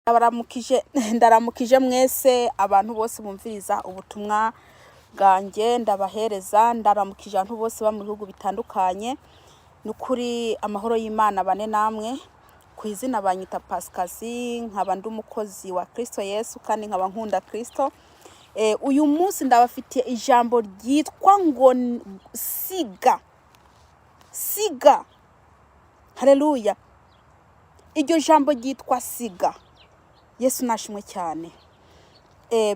Ndabaramukije, ndaramukije mwese abantu bose bumviriza ubutumwa bwanjye ndabahereza. Ndaramukije abantu bose ba mu bihugu bitandukanye. Ni ukuri amahoro y'Imana bane namwe. Ku izina banyita Pasikazi, nkaba ndi umukozi wa Kristo Yesu kandi nkaba nkunda Kristo. Uyu munsi ndabafitiye ijambo ryitwa ngo siga, siga. Haleluya! Iryo jambo ryitwa siga. Yesu nashimwe cyane.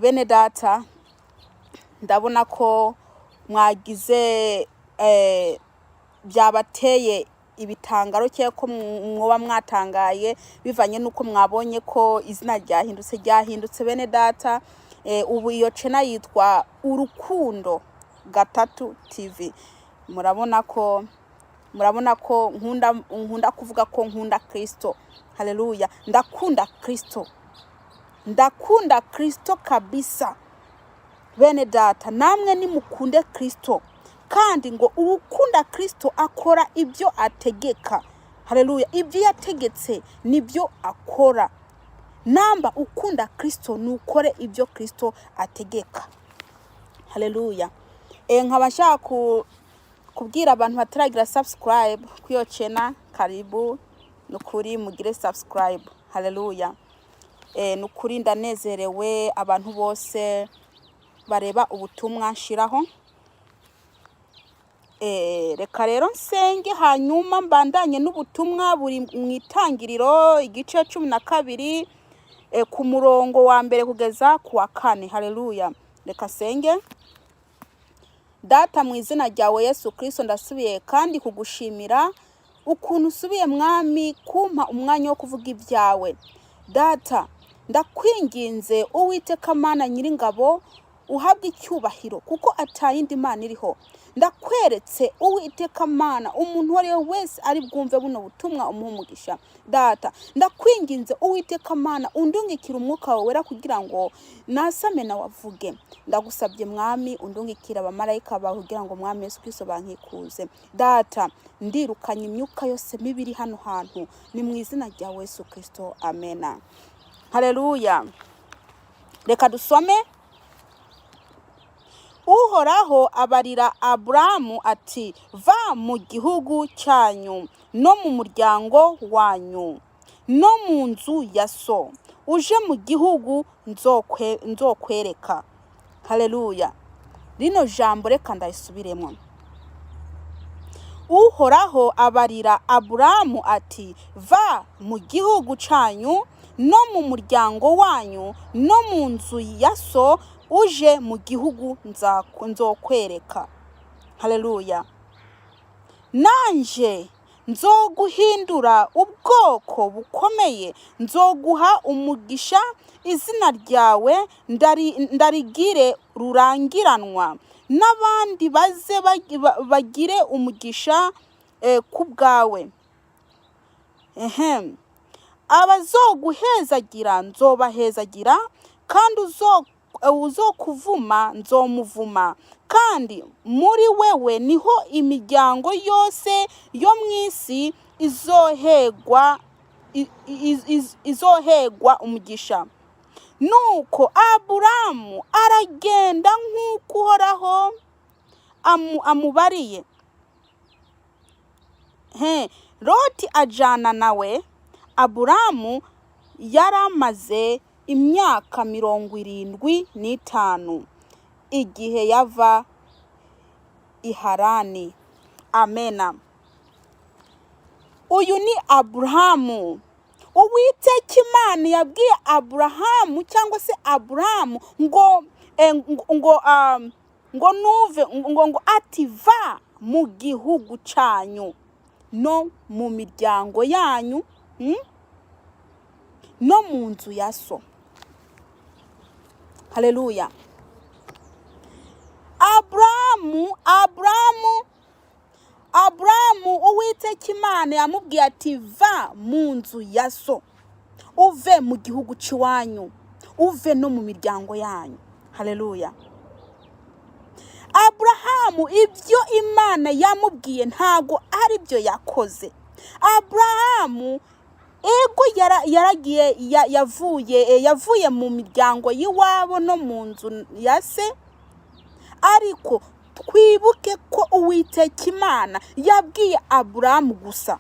Bene data, ndabona ko mwagize byabateye ibitangaro cyangwa ko mwoba mwatangaye bivanye n'uko mwabonye ko izina ryahindutse. Ryahindutse, bene data. Ubu iyo channel yitwa Urukundo Gatatu TV. Murabona ko nkunda kuvuga ko nkunda Kristo. Haleluya! Ndakunda Kristo, ndakunda Kristo kabisa. Bene data, namwe nimukunde Kristo, kandi ngo uwukunda Kristo akora ibyo ategeka. Haleluya! Ibyo yategetse nibyo akora. Namba ukunda Kristo, nukore ibyo Kristo ategeka. Haleluya! Nkaba nshaka kubwira abantu bataragira subscribe kuri iyo channel, karibu nukuri mugire subscribe. Haleluya! Nukuri ndanezerewe abantu bose bareba ubutumwa nshiraho. Reka rero nsenge, hanyuma mbandanye n'ubutumwa buri mu Itangiriro igice 12, ku murongo wa mbere kugeza ku wa kane. Haleluya! Reka senge. Data, mu izina ryawe Yesu Kristo, ndasubiye kandi kugushimira ukuntu usubiye, Mwami, kumpa umwanya wo kuvuga ibyawe. Data, ndakwinginze, Uwiteka Mana Nyiringabo, uhabwe icyubahiro kuko atayindi Mana iriho. Ndakweretse, Uwiteka Mana, umuntu uwo ari we wese ari bwumve buno butumwa, umuhe umugisha. Data, ndakwinginze, Uwiteka Mana, undungikire umwuka wawe wera kugira ngo nasame nawe avuge. Ndagusabye, Mwami, undungikire abamarayika bawe kugira ngo, Mwami Yesu Kristo, bankikuze. Data, ndirukanye imyuka yose mibi iri hano hantu, ni mu izina rya Yesu Kristo, amena. Haleluya! Reka dusome. Uhoraho abarira Aburamu ati: "Va mu gihugu cyanyu no mu muryango wanyu no mu nzu ya so, uje mu gihugu nzokwereka." Haleluya! Rino jambo reka ndayisubiremo. Uhoraho abarira Aburamu ati: "Va mu gihugu cyanyu no mu muryango wanyu no mu nzu ya so, uje mu gihugu nzokwereka." Haleluya! "Nanje nzoguhindura ubwoko bukomeye, nzoguha umugisha, izina ryawe ndarigire rurangiranwa, n'abandi baze bagire umugisha ku bwawe. Ehem. Abazoguhezagira nzobahezagira, kandi uzokuvuma nzomuvuma, kandi muri wewe niho imiryango yose yo mu isi izohegwa umugisha." Nuko Aburamu aragenda nk'uko Uhoraho amubariye. He, Loti ajana nawe. Aburamu yaramaze imyaka 75 igihe yava i Harani. Amena. Uyu ni Aburahamu. Uwiteka Imana yabwiye Aburahamu cyangwa se Aburahamu ngo nuve ngo ati: "Va mu gihugu cyanyu no mu miryango yanyu, no mu nzu ya so." Haleluya! Aburahamu, Uwiteka Imana yamubwiye ati: "Va mu nzu ya so, uve mu gihugu cy'iwanyu, uve no mu miryango yanyu." Haleluya! Aburahamu ibyo Imana yamubwiye ntago ari byo yakoze. Aburahamu Ego, yaragiye, yavuye mu miryango y'iwabo no mu nzu ya se, ariko twibuke ko Uwiteka Imana yabwiye Aburahamu gusa.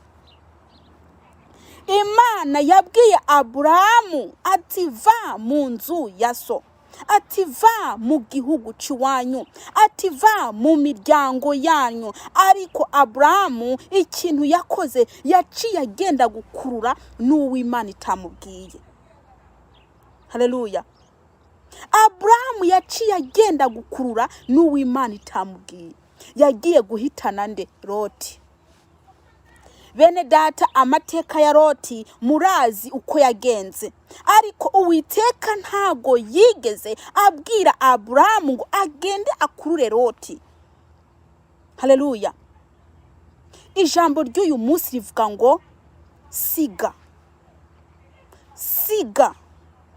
Imana yabwiye Aburahamu ati: "Va mu nzu ya so," ati: "Va mu gihugu cy'iwanyu," ati: "Va mu miryango yanyu." Ariko Aburahamu ikintu yakoze, yaciye agenda gukurura n'uw'Imana itamubwiye. Haleluya! Aburahamu yaciye agenda gukurura n'uw'Imana itamubwiye. Yagiye guhitana nde? Loti. Bene data, amateka ya Loti murazi uko yagenze, ariko Uwiteka ntago yigeze abwira Aburahamu ngo agende akurure Loti. Haleluya! Ijambo ry'uyu munsi rivuga ngo siga, siga.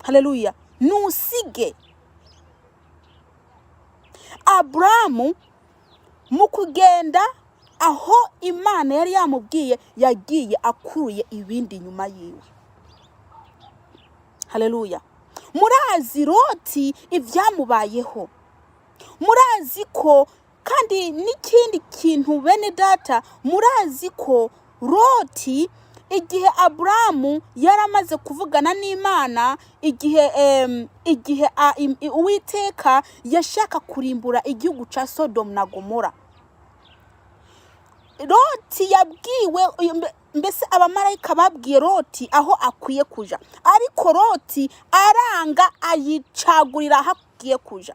Haleluya! Nusige. Aburahamu mu kugenda aho Imana yari yamubwiye, yagiye akuruye ibindi inyuma yiwe. Haleluya! Murazi Loti ibyamubayeho, murazi ko kandi n'ikindi kintu, bene data, murazi ko Loti, igihe Aburahamu yari amaze kuvugana n'Imana, igihe Uwiteka yashaka kurimbura igihugu cya Sodomu na Gomora, Loti yabwiwe, mbese abamarayika babwiye Loti aho akwiye kuja, ariko Loti aranga, ayicagurira aho akwiye kuja.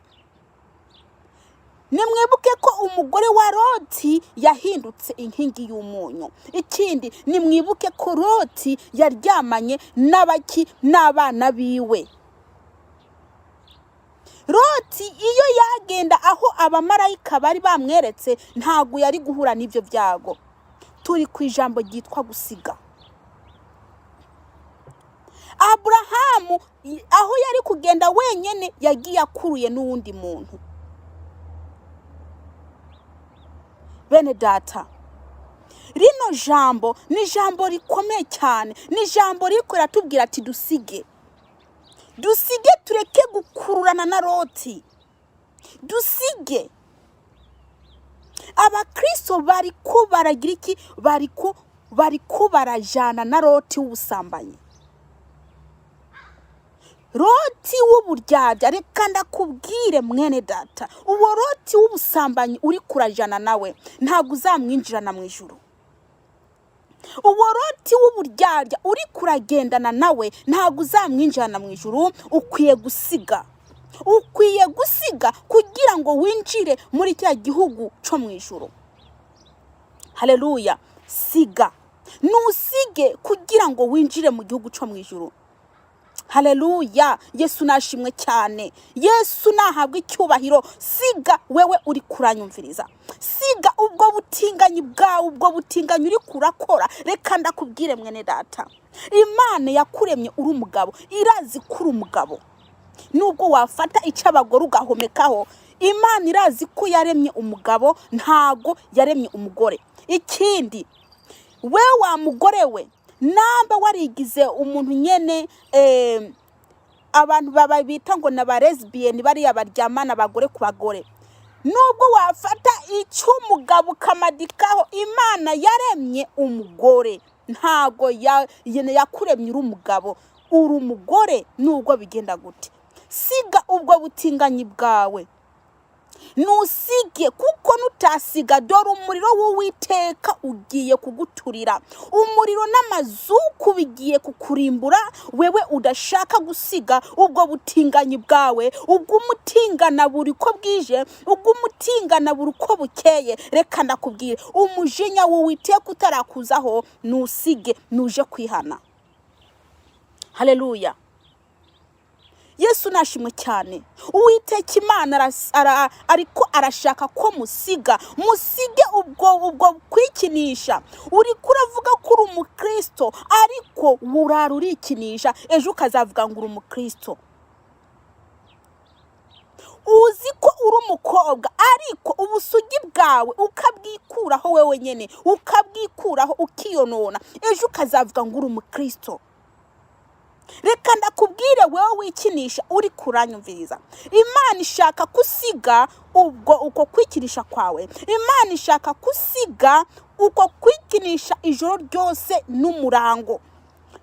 Nimwibuke ko umugore wa Loti yahindutse inkingi y'umunyu. Ikindi, nimwibuke ko Loti yaryamanye n'abaki? N'abana biwe. Loti iyo yagenda aho abamarayika bari bamweretse, ntabwo yari guhura n'ibyo byago. Turi ku ijambo ryitwa gusiga. Aburahamu aho yari kugenda wenyine, yagiye akuruye n'uwundi muntu. Bene data, rino jambo ni ijambo rikomeye cyane, ni ijambo riri riratubwira ati: "Dusige, dusige, tureke gukururana na Loti, dusige." Abakristo bariko baragira iki? Bariko barajana na Loti w'ubusambanyi, Loti w'uburyarya. Reka ndakubwire, mwene data, uwo Loti w'ubusambanyi uri kurajana nawe, ntabwo uzamwinjirana mu ijuru. Uwo Loti w'uburyarya uri kuragendana nawe, ntabwo uzamwinjirana mu ijuru. Ukwiye gusiga, ukwiye gusiga kugira ngo winjire muri cya gihugu cyo mu ijuru. Haleluya! Siga, nusige kugira ngo winjire mu gihugu cyo mu ijuru. Haleluya! Yesu nashimwe cyane, Yesu nahabwa icyubahiro. Siga, wewe uri kuranyumviriza, siga ubwo butinganyi bwawe, ubwo butinganyi uri kurakora. Reka ndakubwire, mwene data, Imana yakuremye uri umugabo, irazi ko uri umugabo. Nubwo wafata icyo abagore ugahomekaho, Imana irazi ko yaremye umugabo, ntago yaremye umugore. Ikindi, we wa mugore we, namba warigize umuntu nyene, abantu baba bita ngo ni aba lesbian, bariya baryamana abagore ku bagore, nubwo wafata icy'umugabo ukamadikaho, Imana yaremye umugore, ntago yakuremye uri umugabo, uri umugore. Nubwo bigenda gute, siga ubwo butinganyi bwawe, nusige, kuko nutasiga, dore umuriro w'Uwiteka ugiye kuguturira, umuriro n'amazuku bigiye kukurimbura. Wewe udashaka gusiga ubwo butinganyi bwawe, ubwo umutingana buri uko bwije, ubwo umutingana buri uko bukeye, reka ndakubwire, umujinya w'Uwiteka utarakuzaho, nusige, nuje kwihana. Haleluya! Yesu nashimwe cyane. Uwiteka Imana ariko arashaka ko musiga, musige ubwo kwikinisha. Uri kuravuga ko uri umukristo, ariko urara urikinisha, ejo ukazavuga ngo uri umukristo. Uzi ko uri umukobwa, ariko ubusugi bwawe ukabwikuraho wewe nyine, ukabwikuraho ukiyonona, ejo ukazavuga ngo uri umukristo. Reka ndakubwire, wowe wikinisha uri kuranyumviriza, Imana ishaka kusiga ubwo uko kwikinisha kwawe. Imana ishaka kusiga uko kwikinisha ijoro ryose n'umurango.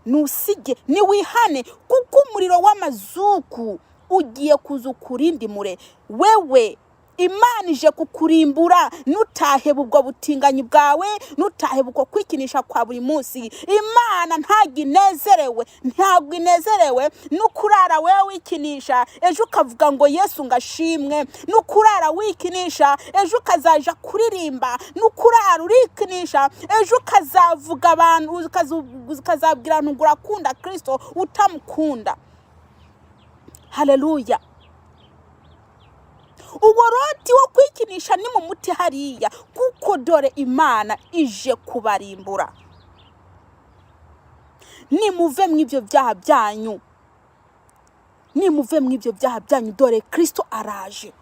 Nusige, niwihane, kuko umuriro w'amazuku ugiye kuza ukurindimure. Wewe, Imana ije kukurimbura nutaheba ubwo butinganyi bwawe, nutaheba uko kwikinisha kwa buri munsi. Imana ntabwo inezerewe, ntabwo inezerewe nukurara wewe wikinisha, ejo ukavuga ngo Yesu ngashimwe, nukurara wikinisha, ejo ukazaja kuririmba, nukurara urikinisha, ejo ukazavuga abantu, ukazabwira abantu ngo urakunda Kirisito utamukunda. Haleluya! Uwo Loti wo kwikinisha ni mu muti hariya, kuko dore Imana ije kubarimbura. Nimuve mu ibyo byaha byanyu, nimuve mu ibyo byaha byanyu, dore Kirisito araje.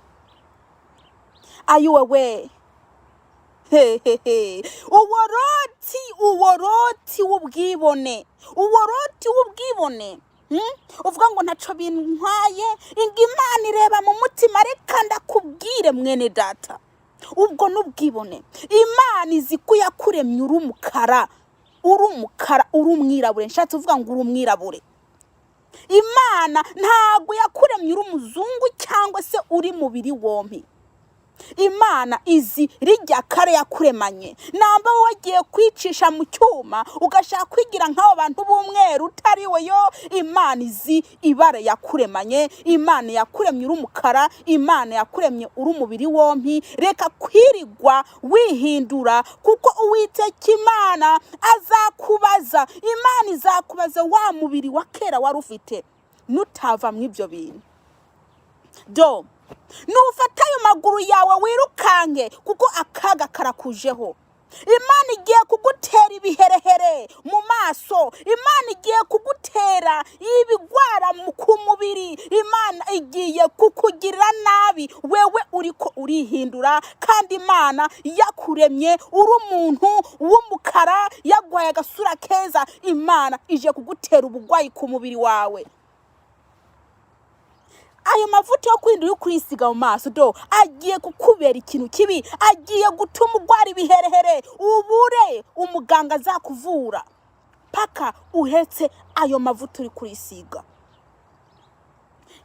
Ayiwewe hehehe! Uwo Loti, uwo Loti w'ubwibone, uwo Loti w'ubwibone, Uvuga ngo ntaco bintwaye, inga Imana ireba mu mutima. Reka ndakubwire, mwene data, ubwo n'ubwibone. Imana izi ko yakuremye uri umukara, uri umukara, uri umwirabure. Nshatse uvuga ngo uri umwirabure. Imana ntabwo yakuremye uri umuzungu cyangwa se uri mubiri wombi. Imana izi rijya kare yakuremanye. Namba wowe wagiye kwicisha mu cyuma, ugashaka kwigira nk'abo bantu b'umweru utari we yo, Imana izi ibara yakuremanye. Imana yakuremye uri umukara, Imana yakuremye uri umubiri wombi. Reka kwirigwa wihindura, kuko Uwiteka Imana azakubaza. Imana izakubaza wa mubiri wa kera wari ufite nutava mu ibyo bintu. Do nufata ayo maguru yawe wirukanke, kuko akaga karakujeho. Imana igiye kugutera ibiherehere mu maso, Imana igiye kugutera ibigwara ku mubiri, Imana igiye kukugirira nabi wewe uriko urihindura, kandi Imana yakuremye uri umuntu w'umukara, yaguhaye agasura keza. Imana ije kugutera ubugwayi ku mubiri wawe. Ayo mavuta yo kwirinda uri kwisiga mu maso, do agiye kukubera ikintu kibi, agiye gutuma urwara ibiherehere, ubure umuganga azakuvura paka uhetse ayo mavuta uri kurisiga.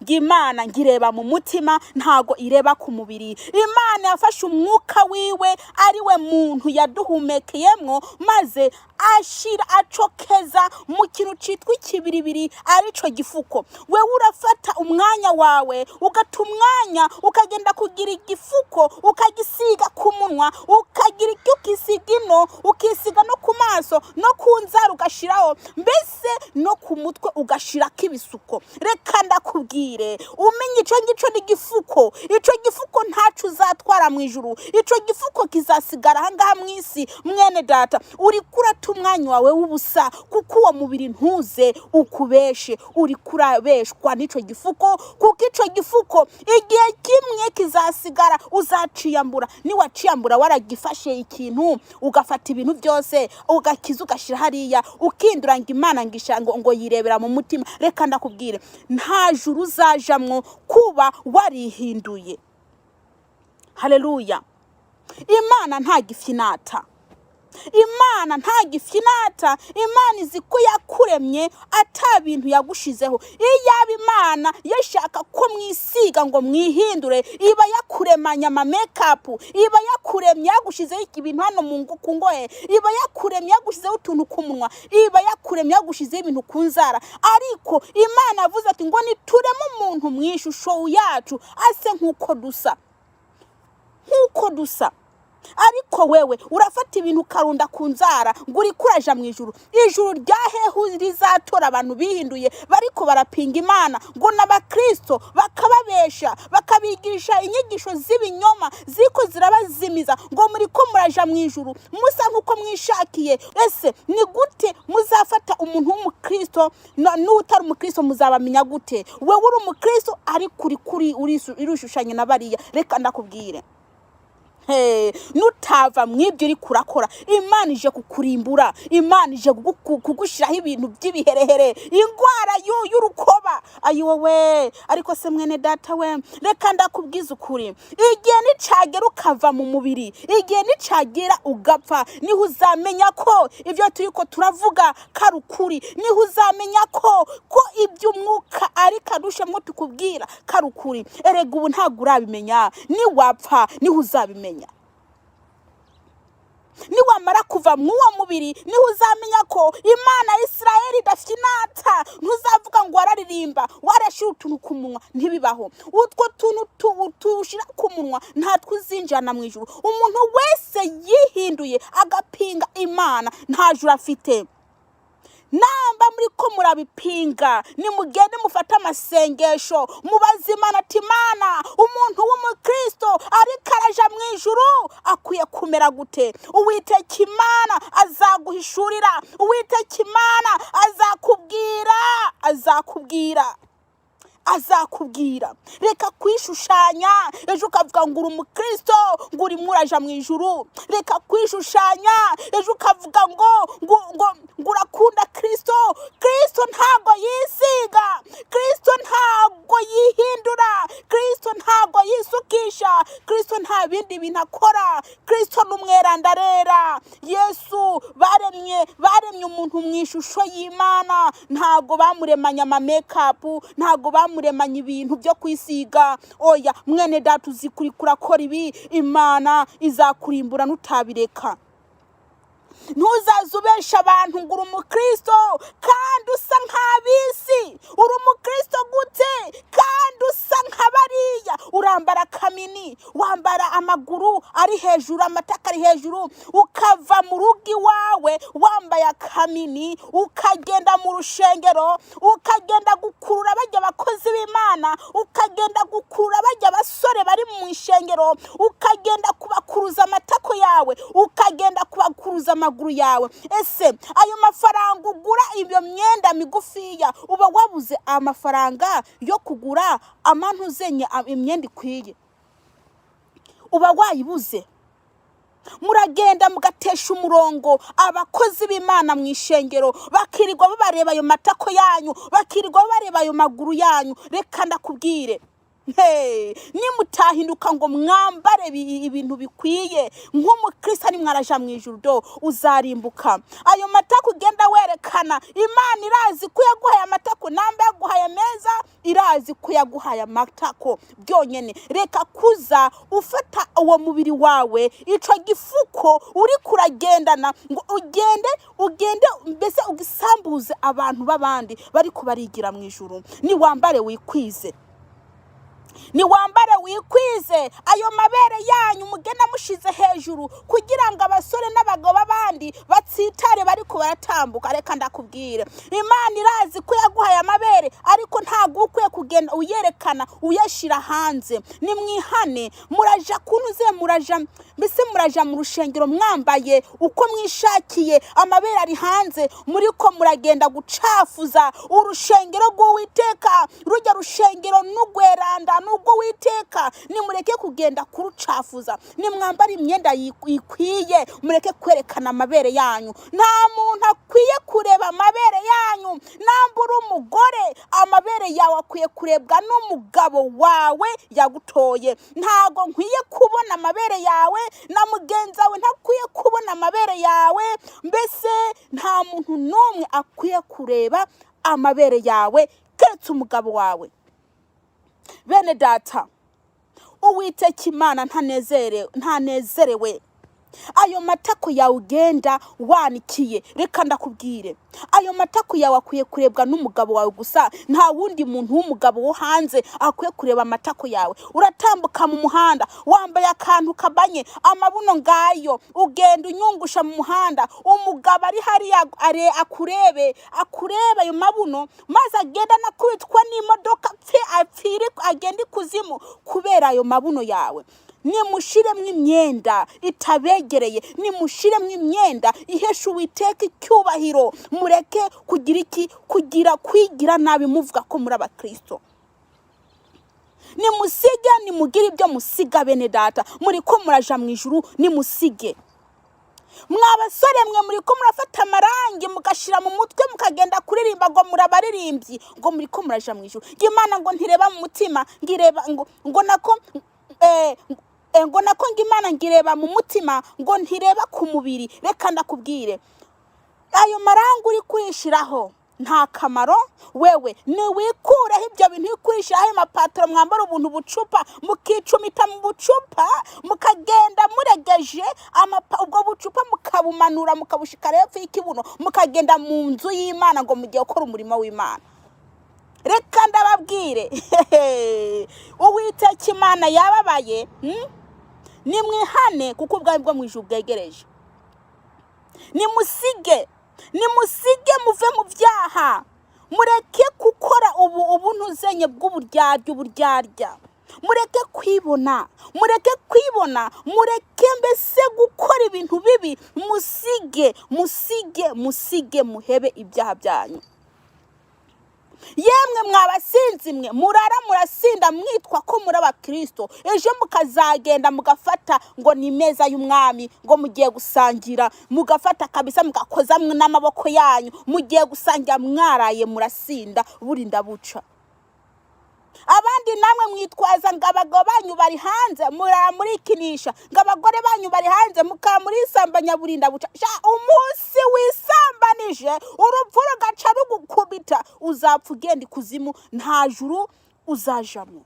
Imana ngireba mu mutima, ntago ireba ku mubiri. Imana yafashe umwuka wiwe, ari we muntu yaduhumekeyemwo, maze ashira acokeza mu kintu citwa ikibiribiri, arico gifuko. Wewe urafata umwanya wawe, ugata umwanya, ukagenda kugira igifuko, ukagisiga ku munwa, ukagira icyo ukisiga ino, ukisiga no ku maso, no ku nzara ugashiraho, mbese no ku mutwe ugashirako ibisuko. Reka ndakubwire, umenye ico ngico ni igifuko. Ico gifuko ntaco uzatwara mu ijuru, ico gifuko kizasigara ahangaha mu isi. Mwene data, uri kurata umwanya wawe w'ubusa, kuko uwo mubiri ntuze ukubeshe, uri kurabeshwa n'ico gifuko, kuko ico gifuko igihe kimwe kizasigara, uzaciyambura. Niwaciyambura waragifashe ikintu, ugafata ibintu byose ugakiza, ugashyira hariya, ukindura ngo Imana ngisha ngo yirebera mu mutima. Reka ndakubwire, nta juru uzajamwo kuba warihinduye. Haleluya! Imana nta gifinata, Imana nta gifinata. Imana izi ko yakuremye ata bintu yagushizeho. Iyaba Imana yashaka ko mwisiga ngo mwihindure, iba yakuremanye ama makeup, iba yakuremye yagushizeho ibintu hano ku ngohe, iba yakuremye yagushizeho utuntu ku munwa, iba yakuremye yagushizeho ibintu ku nzara. Ariko Imana yavuze ati ngo nitureme umuntu mu ishusho yacu, ase nk'uko dusa, nk'uko dusa. Ariko wewe urafata ibintu ukarunda ku nzara ngo uri kuraja mu ijuru. Ijuru rya hehu rizatora abantu bihinduye bariko barapinga Imana ngo n'abakristo, bakababesha, bakabigisha inyigisho z'ibinyoma ziko zirabazimiza, ngo muri ko muraja mu ijuru musa nk'uko mwishakiye? Ese ni gute muzafata umuntu w'umukristo n'utari umukristo? Muzabamenya gute? Wewe uri umukristo ariko uri kuri urishushanya na bariya. Reka ndakubwire. Hey, nutava mw'ibyo uri kurakora, Imana ije kukurimbura. Imana ije kugushyiraho ibintu by'ibiherehere, indwara y'urukoba. Ayi wowe! Ariko se mwene data we, reka ndakubwiza ukuri: igihe nicagera ukava mu mubiri, igihe nicagera ugapfa, niho uzamenya ko ibyo turi ko turavuga kari ukuri, niho uzamenya ko iby'umwuka ari kadushemwo tukubwira kari ukuri. Erega ubu ntabwo urabimenya, niwapfa niho uzabimenya. Niwamara kuva mw'uwo mubiri niho uzamenya ko Imana ya Isirayeli idafyinata. Ntuzavuga ngo wararirimba warashyira utuntu ku munwa, ntibibaho. Utwo tuntu tuwushyira ku munwa ntatwo uzinjirana mu ijuru. Umuntu wese yihinduye agapinga Imana nta juru afite. Namba muri ko murabipinga, nimugende mufate amasengesho, mubaze Imana ati: "Imana, umuntu w'umukristo ariko araja mu ijuru akwiye kumera gute?" Uwiteka Imana azaguhishurira, Uwiteka Imana azakubwira, azakubwira, azakubwira. Reka kwishushanya, ejo ukavuga ngo uri umukristo, ngo urimo uraja mu ijuru. Reka kwishushanya, ejo ukavuga ngo urakunda Kristo. Kristo ntabwo yisiga, Kristo ntabwo yihindura, Kristo ntabwo yisukisha, Kristo nta bindi bintu akora. Kristo ni umweranda, arera. Yesu baremye umuntu mu ishusho y'Imana, ntabwo bamuremanye ama makeup, ntabwo bamuremanye ibintu byo kwisiga. Oya mwene data, uzi kuri kurakora ibi, Imana izakurimbura nutabireka. Ntuzaze ubesha abantu ngo uri umukristo kandi usa nk'ab'isi. Uri umukristo gute kandi usa nka bariya? Urambara kamini, wambara amaguru ari hejuru, amataka ari hejuru, ukava mu rugo iwawe wambaye akamini, ukagenda mu rushengero, ukagenda gukurura bajya abakozi b'Imana, ukagenda gukurura bajya abasore bari mu ishengero, ukagenda kubakuruza amatako yawe, ukagenda kubakuruza amaguru yawe. Ese ayo mafaranga ugura iyo myenda migufiya, uba wabuze amafaranga yo kugura amantuzenye imyenda ikwiye? Uba wayibuze? Muragenda mugatesha umurongo abakozi b'Imana mu ishengero, bakirirwa babareba ayo matako yanyu, bakirirwa bareba ayo maguru yanyu. Reka ndakubwire. Hey, nimutahinduka ngo mwambare ibintu bikwiye nk'umukristo, nimwaraja mu ijuru do uzarimbuka. Ayo matako ugenda werekana, Imana irazi ko yaguhaye amatako. Namba yaguhaye meza, irazi ko yaguhaye amatako byonyine. Reka kuza ufata uwo mubiri wawe, ico gifuko uri kuragendana, ngo ugende ugende mbese ugisambuze abantu b'abandi bari kubarigira mu ijuru. Niwambare wikwize, niwambare wikwize. Ayo mabere yanyu mugenda mushize hejuru kugira ngo abasore n'abagabo b'abandi batsitare bariko baratambuka, reka ndakubwire: Imana irazi ko yaguhaye amabere, ariko ntabwo ukwiye kugenda uyerekana, uyashyira hanze. Nimwihane. Muraja kunuze, muraja mbese muraja mu rushengero mwambaye uko mwishakiye, amabere ari hanze, muriko muragenda gucafuza urushengero rw'Uwiteka. Rujya rushengero n'ugweranda n'ubwo Witeka, nimureke kugenda kurucafuza. Nimwambare imyenda ikwiye, mureke kwerekana amabere yanyu. Nta muntu akwiye kureba amabere yanyu. Namba uri umugore, amabere yawe akwiye kurebwa n'umugabo wawe yagutoye. Ntago nkwiye kubona amabere yawe, na mugenzi wawe ntakwiye kubona amabere yawe. Mbese nta muntu n'umwe akwiye kureba amabere yawe keretse umugabo wawe. Bene data, Uwiteka Imana ntanezerewe. Ayo matako yawe ugenda wanikiye, reka ndakubwire, ayo matako yawe akwiye kurebwa n'umugabo wawe gusa. Nta wundi muntu w'umugabo wo hanze akwiye kureba amatako yawe. Uratambuka mu muhanda wambaye akantu kabanye, amabuno ngayo, ugenda unyungusha mu muhanda. Umugabo ari hariya akurebe, akurebe ayo mabuno, maze agenda anakubitwa n'imodoka, apfe, apfire, agende ikuzimu kubera ayo mabuno yawe. Nimushiremo imyenda itabegereye, nimushiremo imyenda ihesha Uwiteka icyubahiro. Mureke kugira iki? Kugira kwigira nabi muvuga ko muri abakristo. Nimusige, nimugire ibyo musiga. Bene data, muri ko muraja mu ijuru, nimusige. Mwa basore mwe, muri ko murafata amarangi mugashira mu mutwe, mukagenda kuririmba ngo murabaririmbyi, ngo muri ko muraja mu ijuru. Ngo Imana ngo ntireba mu mutima, ngireba ngo nako ngo nako ngo Imana ngireba mu mutima, ngo ntireba ku mubiri. Reka ndakubwire, ayo marangi uri kurishiraho nta kamaro. Wewe niwikureho ibyo bintu uri kurishiraho, ayo mapataro mwambara, ubuntu bucupa, mukicumita mu bucupa, mukagenda muregeje ubwo bucupa, mukabumanura, mukabushikara hepfo y'ikibuno, mukagenda mu nzu y'Imana ngo mugiye gukora umurimo w'Imana. Reka ndababwire, Uwiteka Imana yababaye. Nimwihane kuko ubwami bwo mu ijuru bwegereje. Nimusige, nimusige, muve mu byaha, mureke gukora ubu ubuntuzenye bw'uburyarya, uburyarya. Mureke kwibona, mureke kwibona, mureke mbese gukora ibintu bibi. Musige, musige, musige, muhebe ibyaha byanyu. Yemwe mwabasinzi mwe, murara murasinda mwitwa ko muri abakristo, ejo mukazagenda mugafata ngo ni meza y'umwami, ngo mugiye gusangira, mugafata kabisa mugakoza n'amaboko yanyu, mugiye gusangira, mwaraye murasinda burinda buca. Abandi namwe mwitwaza ngo abagabo banyu bari hanze, murara murikinisha, ngo abagore banyu bari hanze, mukaba murisambanya burinda buca. Sha, umunsi wisambanije urupfu rugaca rugukubita, uzapfa ugenda ikuzimu, nta juru uzajamwo,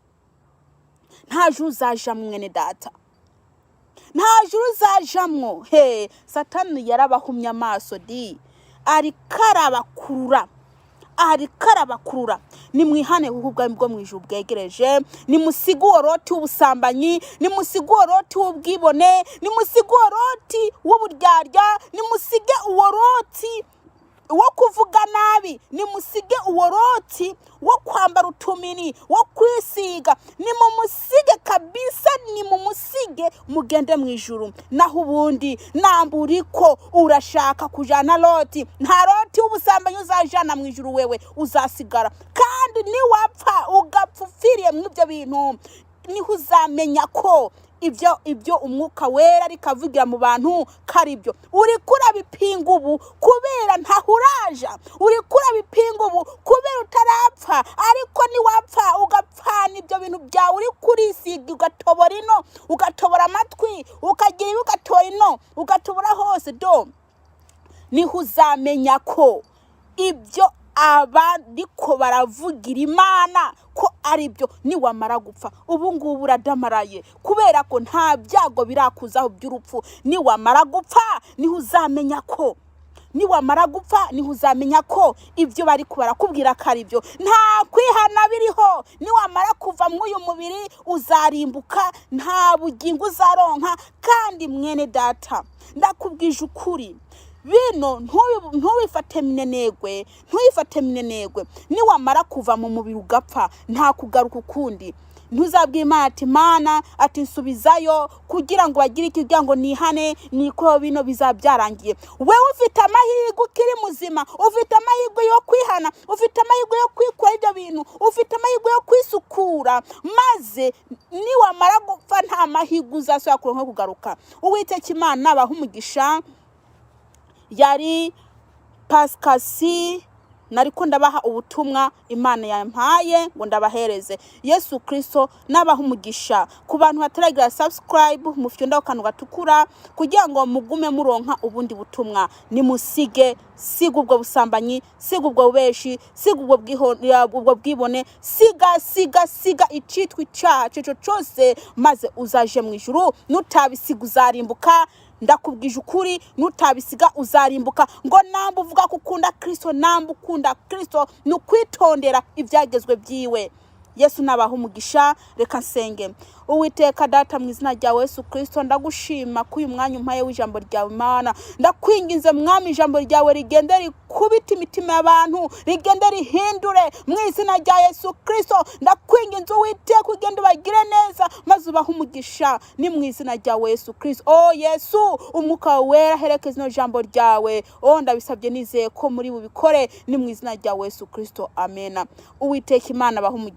nta juru uzajamwo, mwene data, nta juru uzajamwo. He, Satani yarabahumye amaso di, ariko arabakurura, ariko arabakurura. Nimwihane kuko ubwami bwo mu ijuru bwegereje. Nimusige uwo Loti w'ubusambanyi, nimusige uwo Loti w'ubwibone, nimusige uwo Loti w'uburyarya, nimusige uwo Loti wo kuvuga nabi, nimusige uwo Loti wo kwambara utumini, wo kwisiga. Nimumusige kabisa, nimumusige mugende mu ijuru. Naho ubundi namburiko urashaka kujana Loti, nta Loti w'ubusambanyi uzajana mu ijuru, wewe uzasigara. Kandi niwapfa ugapfa upfiriye muri ibyo bintu, niho uzamenya ko ibyo Umwuka Wera rikavugira mu bantu ko ari byo. Uri kurabipinga ubu kubera ntahuraja, uri kurabipinga ubu kubera utarapfa, ariko niwapfa ugapfana ibyo bintu byawe uri kurisiga, ugatobora ino, ugatobora amatwi, ukagira ibi, ugatobora ino, ugatobora hose do, niho uzamenya ko ibyo abariko baravugira Imana ko ari byo, niwamara gupfa. Ubu ngubu uradamaraye kubera ko nta byago birakuzaho by'urupfu. Niwamara gupfa niho uzamenya ko, niwamara gupfa niho uzamenya ko ibyo bari barakubwira ko ari byo. Nta kwihana biriho. Niwamara kuva muri uyu mubiri uzarimbuka, nta bugingo uzaronka. Kandi mwene data, ndakubwije ukuri, bino ntubifate minenegwe, ntubifate minenegwe. Niwamara kuva mu mubiri ugapfa, nta kugaruka ukundi. Ntuzabwire Imana ati: "Mana," ati, "nsubizayo kugira ngo bagire iki, kugira ngo nihane nikureho bino," bizaba byarangiye. Wewe ufite amahirwe ukiri muzima, ufite amahirwe yo kwihana, ufite amahirwe yo kwikura ibyo bintu, ufite amahirwe yo kwisukura, maze niwamara gupfa nta mahirwe uzasubira kuronka kugaruka. Uwiteka Imana abaha umugisha. Yari Pasikasi, nariko ndabaha ubutumwa Imana yampaye ngo ndabahereze. Yesu Kristo nabaha umugisha. Ku bantu bataragira subscribe, mufyondaho akantu gatukura kugira ngo mugume muronka ubundi butumwa. Nimusige, siga ubwo busambanyi, siga ubwo bubeshi, siga ubwo bwibone, siga, siga, siga icitwa icyaha cyo cyose, maze uzaje mu ijuru. Nutabisiga uzarimbuka. Ndakubwije ukuri, nutabisiga uzarimbuka. Ngo namba uvuga ko ukunda Kirisito, namba ukunda Kirisito, ni ukwitondera ibyagezwe byiwe. Yesu nabaha umugisha. Reka nsenge. Uwiteka Data, mu izina rya Yesu Kirisito, ndagushima ko uyu mwanya umpaye w'ijambo ryawe. Mana, ndakwinginze Mwami, ijambo ryawe rigende rikubite imitima y'abantu, rigende rihindure mu izina rya Yesu Kirisito. Ndakwinginze Uwiteka, ugende ubagire neza maze ubahe umugisha, ni mu izina rya Yesu Kirisito. O Yesu, umwuka wawe wera herekeza ino jambo ryawe. O ndabisabye nizeye ko muri bubikore, ni mu izina rya Yesu Kirisito, amena. Uwiteka Imana abahe umugisha.